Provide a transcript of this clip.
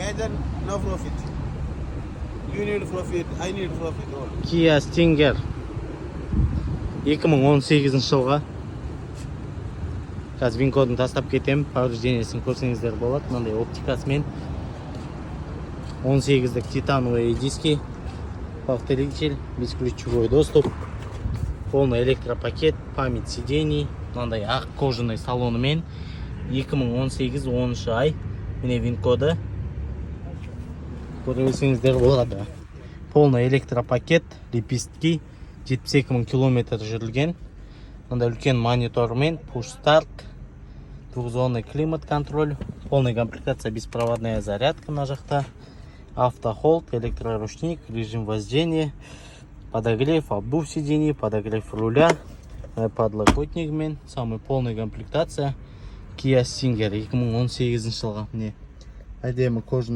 Agent no profit. You need profit, I need profit all. Kia Stinger 2018 жылғы. Қазір вин кодын тастап кетемін, повреждениесін көрсеңіздер болады. Мынандай оптикасымен, 18-дік титановые диски, повторитель, бесключевой доступ, полный электропакет, память сидений, мынандай ақ кожаный салонымен. 2018, 10 ай. Міне, вин коды, көре берсеңіздер болады. Полный электропакет, лепестки, 72 мың километр жүрілген. Мындай үлкен монитормен, push start, двухзонный климат контроль, полная комплектация, беспроводная зарядка мына жақта, автохолд, электроручник, режим вождения, подогрев, обдув сидений, подогрев руля, подлокотнигімен, самый полный комплектация. Kia Stinger 2018 жылғы, міне, әдемі кожаный.